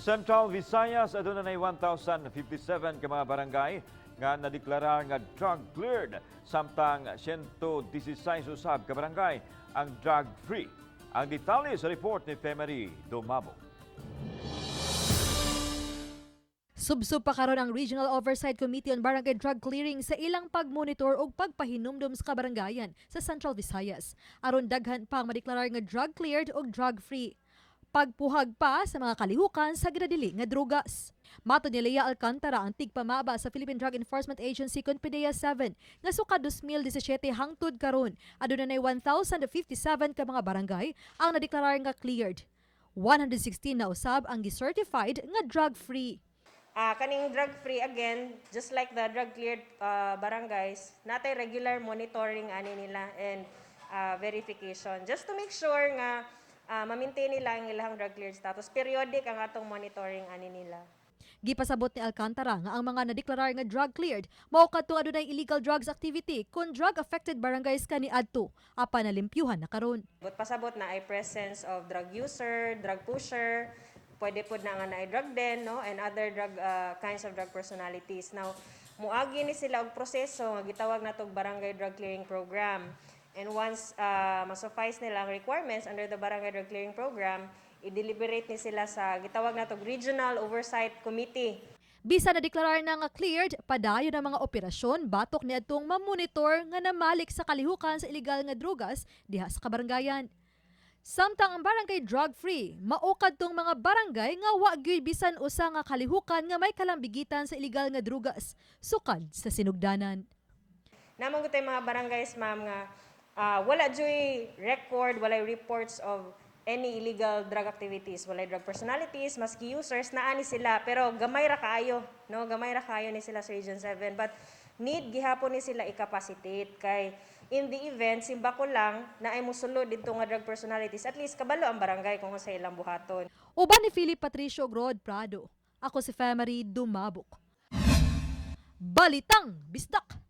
Central Visayas, aduna nay 1,057 ka mga barangay nga nadeklarar nga drug cleared, samtang 116 usab ka barangay ang drug free. Ang detalye sa report ni Femery Dumabo. Subsob pa karon ang Regional Oversight Committee on Barangay Drug Clearing sa ilang pagmonitor ug pagpahinumdom sa kabarangayan sa Central Visayas aron daghan pa ang madeklarar nga drug cleared ug drug free. Pagpuhag pa sa mga kalihukan sa ginadili nga drugas. Matod ni Lea Alcantara, ang tigpamaba sa Philippine Drug Enforcement Agency kon PDEA 7, nga sukad 2017 hangtod karon, aduna nay 1,057 ka mga barangay ang nadeklarar nga cleared. 116 na usab ang gi-certified nga drug free. Kaning drug free again, just like the drug cleared barangays, natay regular monitoring ani nila and verification just to make sure nga ma-maintain nila ang ilang drug cleared status. Periodic ang atong monitoring ani nila. Gipasabot ni Alcantara nga ang mga nadeklarar nga drug cleared mao kadtong adunay illegal drugs activity kun drug affected barangays kaniadto, apan nalimpyuhan na karon. But pasabot na ay presence of drug user, drug pusher, pwede pod na nga naay drug den, no, and other drug kinds of drug personalities. Now, muagi ni sila og proseso nga gitawag natog Barangay Drug Clearing Program. And once masuffice nila ang requirements under the Barangay Drug Clearing Program, i-deliberate ni sila sa gitawag natog Regional Oversight Committee. Bisa nadeklarar na nga cleared, padayon ang mga operasyon batok niadtong mamonitor nga namalik sa kalihukan sa illegal nga drugas diha sa kabarangayan. Samtang ang barangay drug free, mao kadtong mga barangay nga wa gyud bisan usa nga kalihukan nga may kalambigitan sa illegal nga drugas sukad sa sinugdanan. Naa man gud mga barangays, ma'am, nga wala juy record, walay reports of any illegal drug activities, walay drug personalities, maski users naa ni sila, pero gamay ra kaayo, no? Gamay ra kaayo ni sila sa Region 7, but need gihapon ni sila i-capacitate kay in the event simbako lang na ay musulod didto nga drug personalities, at least kabalo ang barangay kung sa ilang buhaton. Uban ni Philip Patricio Grod Prado. Ako si Femery Dumabok. Balitang Bisdak!